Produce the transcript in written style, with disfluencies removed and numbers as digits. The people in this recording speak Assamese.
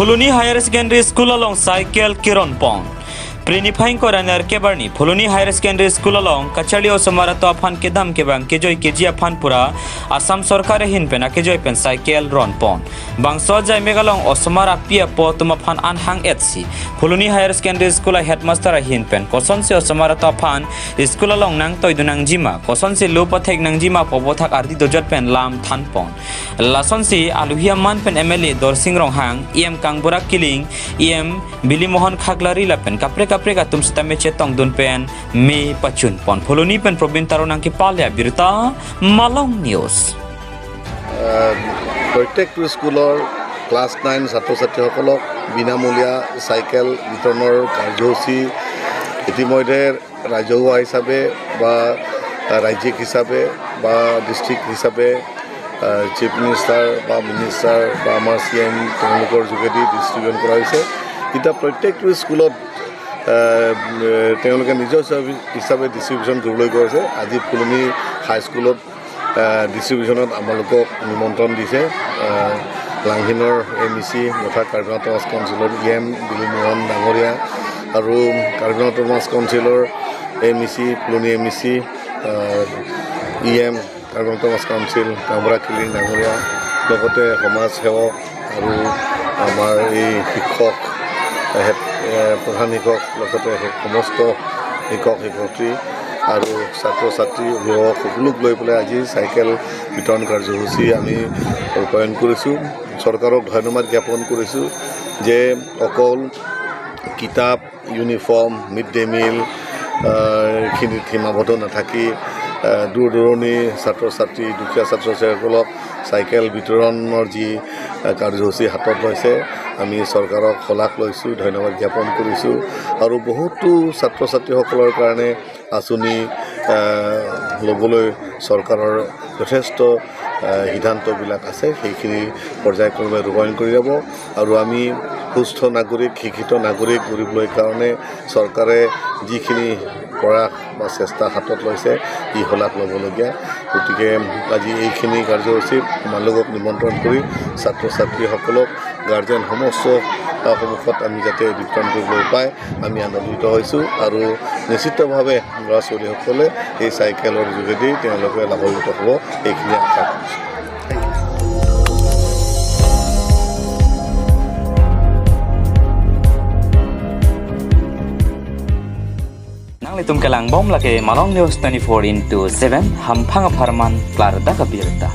Phuloni Higher Secondary School along cycle Kiron Pon. Prenifying koraner kebarni Phuloni Higher Secondary School along Kachali Osomarato Afan Kedam Kebang Kejoi Kejia Phanpura Assam Sarkare Hinpen Akejoi Pen Cycle Ron Pon. Bangso Jai Megalong Osomara Pia Po Tumaphan Anhang Etsi. Phuloni Higher Secondary School Headmaster Hinpen Kosonsi Osomarato Afan School along Nang Toidunang Jima Kosonsi Lupathek Nang Jima Pobothak Ardi Dojot Pen Lam Than Pon. Lasonsi Aluhia Man Pen MLA Dorsing Ronghang EM Kangbura Killing EM Bilimohan Khaglari Lapen Kapre Kapre ka tumsita me chetong dun pen me pachun pon Phuloni pen Probin Taronang ki palya birta Malong News. প্ৰত্যেকটো স্কুলৰ ক্লাছ 9 ছাত্ৰ ছাত্ৰীসকলক বিনামূলীয়া চাইকেল বিতৰণৰ কাৰ্যসূচী ইতিমধ্যে ৰাজহুৱা হিচাপে বা ৰাজ্যিক হিচাপে বা ডিষ্ট্ৰিক্ট হিচাপে চিফ মিনিষ্টাৰ বা মিনিষ্টাৰ বা আমাৰ চি এম তেওঁলোকৰ যোগেদি ডিষ্ট্ৰিবিউশ্যন কৰা হৈছে। এতিয়া প্ৰত্যেকটো স্কুলত তেওঁলোকে নিজৰ হিচাপে ডিষ্ট্ৰিবিউশ্যন কৰিবলৈ গৈছে। আজি ফুলনি হাইস্কুলত ডিষ্ট্ৰিবিউশ্যনত আমালোকক নিমন্ত্ৰণ দিছে লাংহিনৰ এম ই চি তথা কাৰ্বি অট'নমাছ কাউন্সিলৰ ই এম বিলিমোহন ডাঙৰীয়া আৰু কাৰ্বি অট'নমাছ কাউন্সিলৰ M E C Phuloni M E C E M Karbi autonomous council Kangbura Killing ডাঙৰীয়া, লগতে সমাজ সেৱক আৰু আমাৰ এই শিক্ষক প্ৰধান শিক্ষক, লগতে সমস্ত শিক্ষক শিক্ষয়িত্ৰী আৰু ছাত্ৰ ছাত্ৰী অভিভাৱক সকলোক লৈ পেলাই আজি চাইকেল বিতৰণ কাৰ্যসূচী আমি ৰূপায়ণ কৰিছোঁ। চৰকাৰক ধন্যবাদ জ্ঞাপন কৰিছোঁ যে অকল কিতাপ, ইউনিফৰ্ম, মিড ডে মিল খিনিত সীমাবদ্ধ নাথাকি দূৰ দূৰণি ছাত্ৰ ছাত্ৰী, দুখীয়া ছাত্ৰ ছাত্ৰীসকলক চাইকেল বিতৰণৰ যি কাৰ্যসূচী হাতত লৈছে, আমি চৰকাৰক শলাগ লৈছোঁ, ধন্যবাদ জ্ঞাপন কৰিছোঁ। আৰু বহুতো ছাত্ৰ ছাত্ৰীসকলৰ কাৰণে আঁচনি ল'বলৈ চৰকাৰৰ যথেষ্ট সিদ্ধান্তবিলাক আছে, সেইখিনি পৰ্যায়ক্ৰমে ৰূপায়ণ কৰি যাব। আৰু আমি সুস্থ নাগৰিক, শিক্ষিত নাগৰিক গঢ়িবলৈ কাৰণে চৰকাৰে যিখিনি প্ৰয়াস বা চেষ্টা হাতত লৈছে, ই শলাগ ল'বলগীয়া। গতিকে আজি এইখিনি কাৰ্যসূচীত তোমালোকক নিমন্ত্ৰণ কৰি ছাত্ৰ ছাত্ৰীসকলক, গাৰ্জেন সমস্ত সন্মুখত আমি যাতে বিতৰণ কৰিবলৈ পাই আমি আনন্দিত হৈছোঁ। আৰু নিশ্চিতভাৱে ল'ৰা ছোৱালীসকলে এই চাইকেলৰ যোগেদি তেওঁলোকে লাভান্বিত হ'ব, এইখিনি আশা কৰিছোঁ। Thank you. Nang litum kelang bom lake Malong News 24 into 7 hampang farman klar da kabirta.